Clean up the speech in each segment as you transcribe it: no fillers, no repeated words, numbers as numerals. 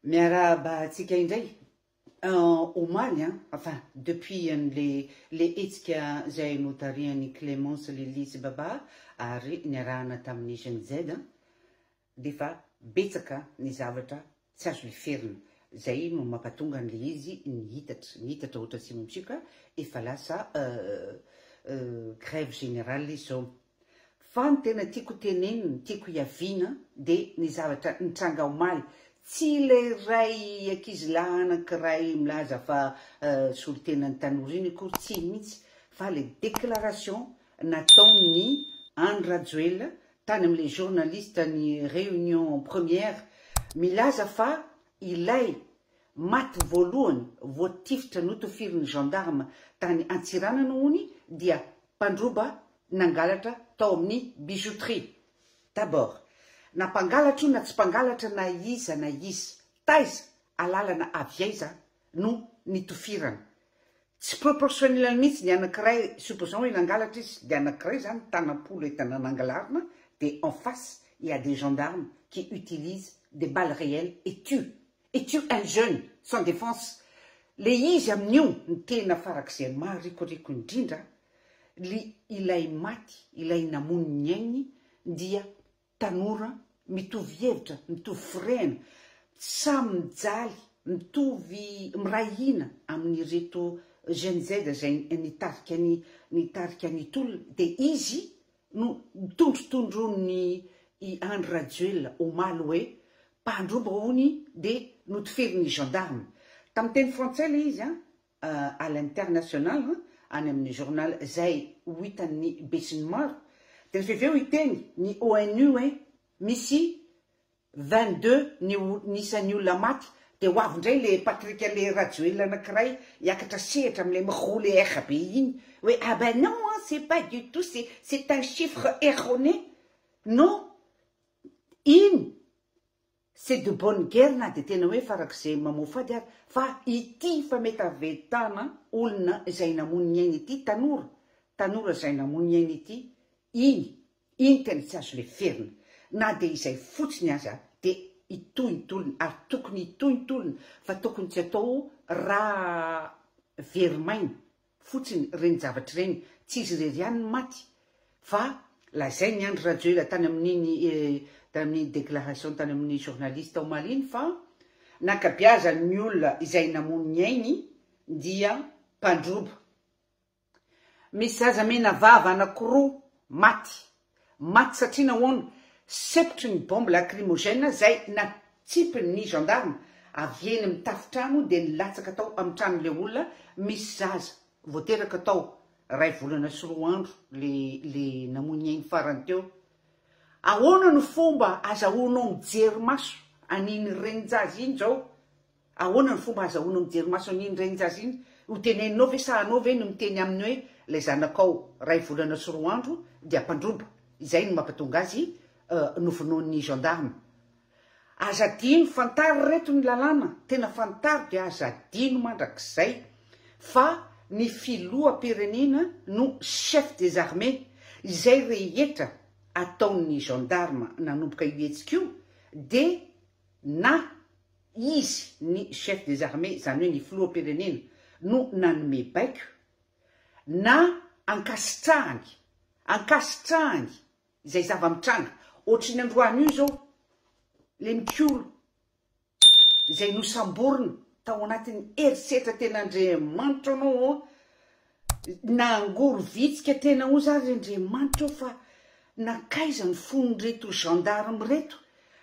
Miarahaba antsika indray. Omaly an, enfin depuis an'le le hetsika izay notarihan'i Clémence Lily sy Baba ary niarahana tamin'ny Gen Z dia efa betsaka ny zavatra tsy azo leferina. Izay no mampatonga an'le izy nihitatra, nihitatra ohatra tsy misioka, efa lasa grève générale izy izao. Fa ny tena tiako tenenina, tiako hiaviana dia ny zavatra nitranga omaly. Tsy ilay iray ankizilahy anankiray milaza fa solontenan'ny tanora iny akory, tsy iny mihitsy, fa ilay déclaration nataon'i Andry Rajoelina tany amin'ilay journaliste ny Réunion Première milaza fa ilay maty voalohany voatifitra notofirin'ny gendarme tany Antsiranana hono dia mpandroba nangalatra tao amin'ny bijouterie. D'abord, na mpangalatra io na tsy mpangalatra na iza na iza, taiza, alalana avy aiza no nitofirana. Tsy proportionnel mihitsy ny anankiray, supposons hoe nangalatra izy, dia anankiray izany tanam-polo entana nangalarina, dia en face il y a des gendarmes qui utilisent des balles réelles et tuent, et tuent un jeune sans défense. Le izy amin'io ny tena farak'izay maharikoriko indrindra, le ilay maty, ilay namono ny ainy dia tanora mitovy hevitra, mitovy firehana, samy mijaly, mitovy miray hina amin'ireto Gen Z izay nitarika ny nitarika ny tolona dia izy no nitondrotondron'ny i Andry Rajoelina omaly hoe mpandroba hono dia notifiriny gendarme. Tamin'ny teny frantsay ilay izy an, à l'international any amin'ny journal izay ho hitan'ny besinimaro. Dia rehefa avy eo hiteny ny ONU hoe misy 22 ny ny isan'ny olona maty dia ho avy indray le Patrick le Rajoelina anakiray hiakatra sehatra amin'ilay mi-rouler R be iny hoe ah ben non hein, c'est pas du tout, c'est c'est un chiffre erroné. Non, iny c'est de bonne guerre na dia tena hoe farak'izay mamoafady ary fa ity fametavetana olona izay namono ny ainy ity, tanora, tanora izay namono ny ainy ity, iny Iny tena tsy azo leferina. Na dia izay fotsiny aza dia hitohy ny tolona ary tokony hitohy ny tolona fa tokony tsy atao raha very maina fotsiny ireny zavatra ireny. Tsy izy irery ihany no maty fa lazain'i Andry Rajoelina tany amin'iny tany amin'iny déclaration tany amin'ny journaliste omaly iny fa nankabiazan'ny olona izay namono ny ainy dia mpandroba. Misy zaza mena vava anakiroa maty. Maty satria nahoana? Sepotry ny bombe lacrymogène izay natsipin'ny gendarme avy eny amin'ny tafontrano dia nilatsaka tao amin'ny tranon'ilay olona misy zaza vao teraka tao iray volana sy roa andro le le namoy ny ainy farany teo. Ahoana no fomba azahoanao mijery maso an'iny renin-jaza iny izao? Ahoana ny fomba ahazahoanao mijery maso an'iny renin-jaza iny? Ho teneninao ve sa anao ve no miteny aminy hoe ilay zanakao iray volana sy roa andro dia mpandroba? Izay no mampatonga azy novonoin'ny gendarme. Aza adino, fantaro ry reto ny lalàna, tena fantaro dia aza adino mandrakizay fa ny filoham-pirenena no chef des armées, izay rehetra ataon'ny gendarme nanomboka io hetsika io dia na Izy ny chef des armées izany hoe ny filoham-pirenena no nanome baiko na ankasitrahany ankasitrahany izay zava-mitranga ohatry ny androany io izao le mikolo izay nosamborina tao anatin'ny herisetra tena Andriamanitra anao ô Nangory vitsika tena oza ary Andriamanitra o fa nankaiza ny fon'ireto gendarme ireto?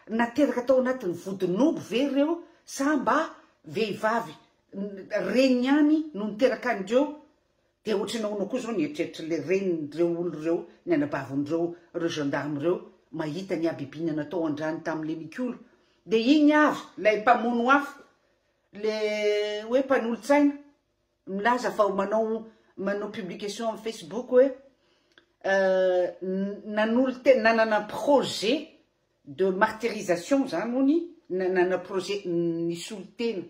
Nateraka tao anatin'ny vodin'omby ve ireo sa mba vehivavy reniny ihany no niteraka an'ireo? Dia ohatran'ny ahoana koa izao ny eritreritr'ilay renin'ireo olona ireo, ny anabavin'ireo ireo gendarme ireo mahita ny habibiana natao andrany tamin'ilay mikolo? Dia iny avy ilay mpamono afo, ilay hoe mpanolotsaina Milaza fa manao manao publication amin'ny Facebook hoe nanolo-tena nanana projet de martyrisation zany hony nanana projet nisolo tena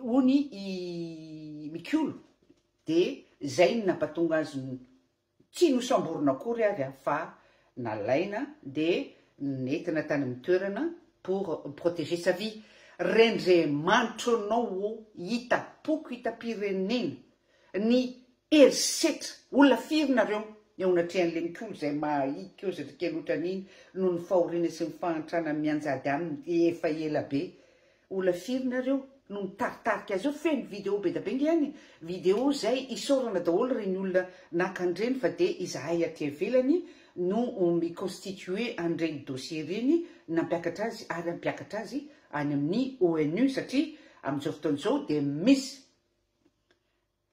hony i Mikolo de zay no nampatonga azy Tsy nosamborina akory ary aho fa nalaina dia nentina tany amin'ny toerana pour protéger sa vie. Rendremanitro anao ô hita poko hita pirenena ny herisetra olona firy nareo eo anatrehan'le mikolo izay mahaiky eo zatra kely otran'iny noho ny fahoriana sy ny fahantrana mianjady aminy efa ela be olona firy nareo no mitaritarika azy eo feno video be da be nge any video zay isaorana daholo reny olona naka an'ireny fa de izahay aty ivelany no mi constituer an'ireny dossier ireny nampiakatra azy ary hampiakatra azy any amin'ny ONU satria amin'izao fotoana izao dia misy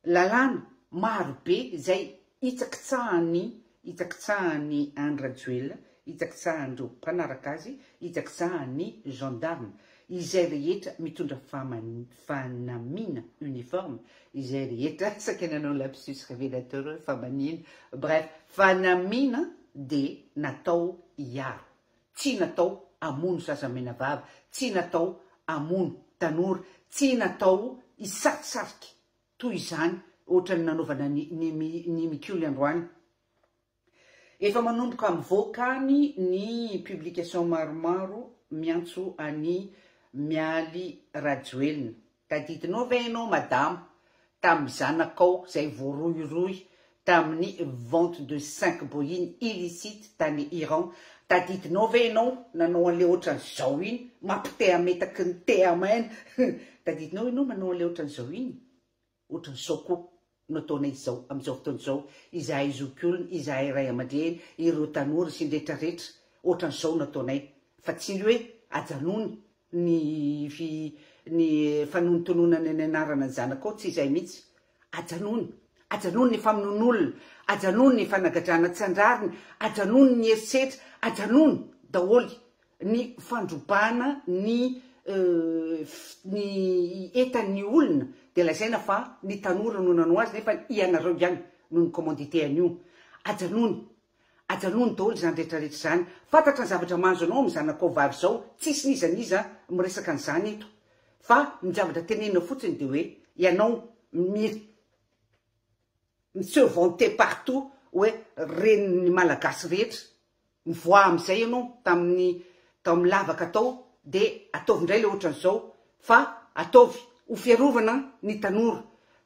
lalàna maro be izay hitsakitsahan'ny hitsakitsahan'i Andry Rajoelina, hitsakitsahan'ireo mpanaraka azy, hitsakitsahan'ny gendarme, izay rehetra mitondra fanamiana uniforme, izay rehetra saika nanao lapsus révélateur hoe famaniana, bref fanamiana dia natao hiaro, tsy natao hamono zaza menavava, tsy natao hamono tanora, tsy natao hisarisarika toy izany ohatran'ny nanaovana ny ny Mikioly androany. Efa manomboka mivoaka any ny publication maromaro miantso an'i Mialy Rajoelina. Tadidinao ve ianao madama tamin'ny zanakao izay voarohirohy tamin'ny vente de 5 boeing illicite tany Iran? Tadidinao ve ianao nanao an'ilay ohatran'izao iny mampitehametaky ny tehamaina? Tadidinao ianao manao an'ilay ohatran'izao iny? Ohatran'izao koa no ataonay izao amin'izao fotoana izao, izahay zokiolona, izahay ray aman-dreny, ireo tanora sy ny retraretra, ohatran'izao no ataonay fa tsy ny hoe ajanony ny fi ny fanonontononana ny anarana ny zanakao, tsy izay mihitsy, ajanony, ajanony ny famonoan'olona, ajanony ny fanagadrana tsy an-drariny, ajanony ny herisetra, ajanony daholo ny fandrobana ny ny entan'ny olona dia lazaina fa ny tanora no nanao azy nefa ianareo ihany no ni-commandite an'io. Ajanony, ajanony daholo izany rehetra rehetra izany. Fantatra ny zavatra mahazo anao amin'ny zanakao vavy izao, tsisy n'iza n'iza miresaka an'izany eto. Fa ny zavatra tenenina fotsiny dia hoe ianao mi mi-se vanter partout hoe renin'ny Malagasy rehetra. Mivoaha amin'izay ianao tamin'ny tao amin'ny lavaka tao dia ataovy indray ilay ohatran'izao fa ataovy ho fiarovana ny tanora.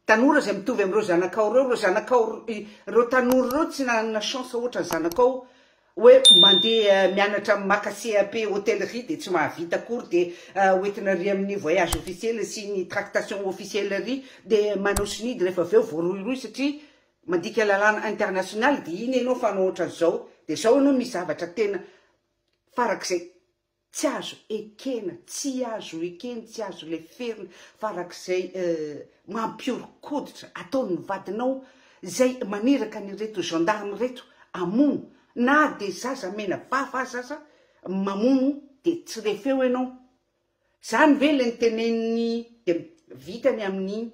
Tanora izay mitovy amin'ireo zanakao ireo, ireo zanakao ireo tanora ireo tsy nanana chance ohatran'ny zanakao hoe mandeha mianatra maka CAP hôtellerie dia tsy mahavita akory dia hoentina ary amin'ny voyage officiel sy ny tractation officielle ary dia manao sonia dia rehefa avy eo voarohirohy satria Mandika lalàna international dia iny ianao fa hanao ohatran'izao dia izao ianao misy zavatra tena farak'izay tsy azo ekena, tsy azo ekena, tsy azo leferina, farak'izay mampihoron-koditra ataon'ny vadinao izay maniraka an'ireto gendarme ireto hamono na dia zaza mena vava aza aza mamono dia tsy re feo ianao. Zany ve le niteneniny de vita ny amin'iny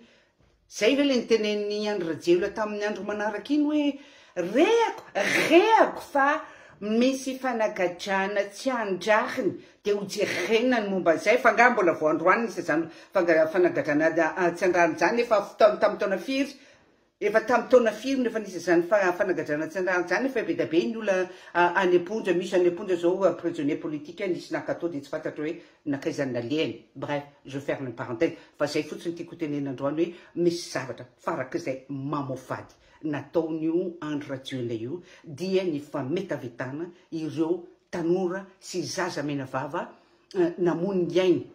zay ve le niteneniny Andry Rajoelina tamin'ny andro manaraka iny hoe rehako rehako fa misy fanagadrana tsy an-drariny de ho jerena ny momba an'izay fa angaha mbola vao androany nisy izany fanagadrana tsy an-drariny izany efa tamin'ny taona firy Efa tamin'ny taona firy no efa nisy izany fanagadrana tsy an-drariny izany nefa be dia be ny olona any am-ponja, misy any am-ponja izao prisonnier politique nisy naka tao dia tsy fantatra hoe nankaiza ny nalehany. Bref, je ferme une parenthèse fa izay fotsiny tiako hotenenina androany hoe misy zavatra farak'izay mamoafady nataon'io Andry Rajoelina io dia ny fametavetana ireo tanora sy zaza menavava namono ny ainy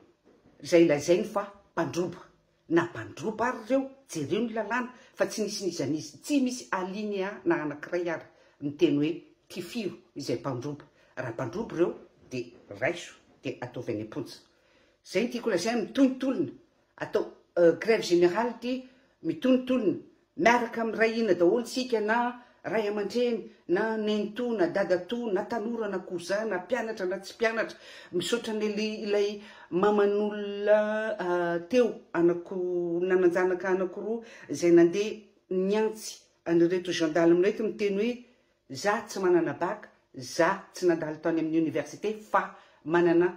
izay lazainy fa mpandroba. Na mpandroba ary ireo, jereo ny lalàna fa tsy nisy n'iza n'iza, tsy misy alinéa na anankiray ary miteny hoe tifiro izay mpandroba. Raha mpandroba ireo dia raiso dia ataovy any am-ponja. Izay no tiako lazaina, mitohy ny tolona, atao grève générale ity, mitohy ny tolona, Miaraka miray hina daholo isika na ray aman-dreny na nenitoa na dadatoa na tanora na cousin na mpianatra na tsy mpianatra. Misaotra an'ilay ilay maman'olona teo anako nanan-janaka anakiroa izay nandeha niantsy an'ireto gendarme ireto miteny hoe za tsy manana bac, za tsy nandalo tany amin'ny université fa manana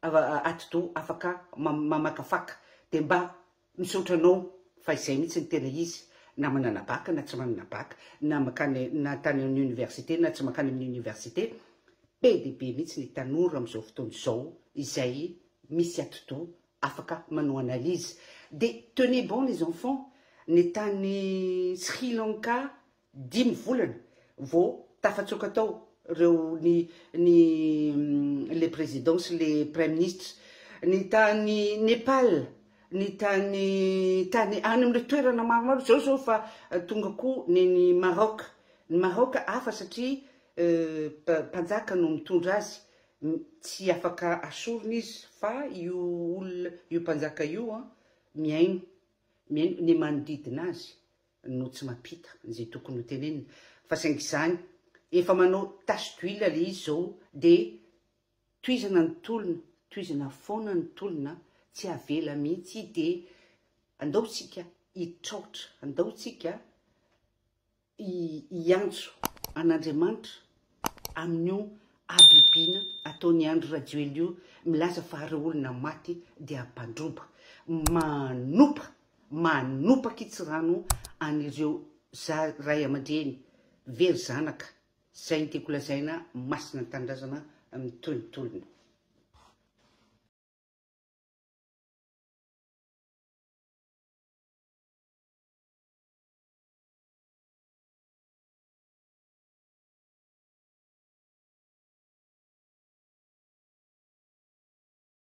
atidoha afaka mamakafaka dia mba Misaotra anao fa izay mihitsy no tena izy na manana bac na tsy manana bac na makany na tany amin'ny université na tsy makany amin'ny université be dia be mihitsy ny tanora amin'izao fotoana izao izay misy atidoha. afaka manao analyse. De tenez bon les enfants, ny tany Sri Lanka 5 volana vao tafatsoaka tao reo ny ny le président sy le premier ministre. Ny tany Nepal, ny tany tany any amle toerana maromaro zao zao fa tonga koa neny Maroc. Ny Maroc hafa satria mpanjaka no mitondra azy, tsy afaka asorina izy fa io olona io mpanjaka io a mihaino mihaino ny manodidina azy no tsy mampita zay tokony ho tenenina. Fa saingy izany efa manao tache d'huile le izy zao, de tohizana ny tolona, tohizana foana ny tolona, tsy avela mihitsy. De andao tsika hitraotra, andao tsika hiantso an'Andriamanitra amin'io abibiana ataony Andry Rajoelina io, milaza fa reo olona maty dia ampandroba, manopa manopa kitsirano an'ireo za ray aman-dreny very zanaka. Zay ny tiako lazaina. Masina ny tanindrazana, mitohy ny tolona.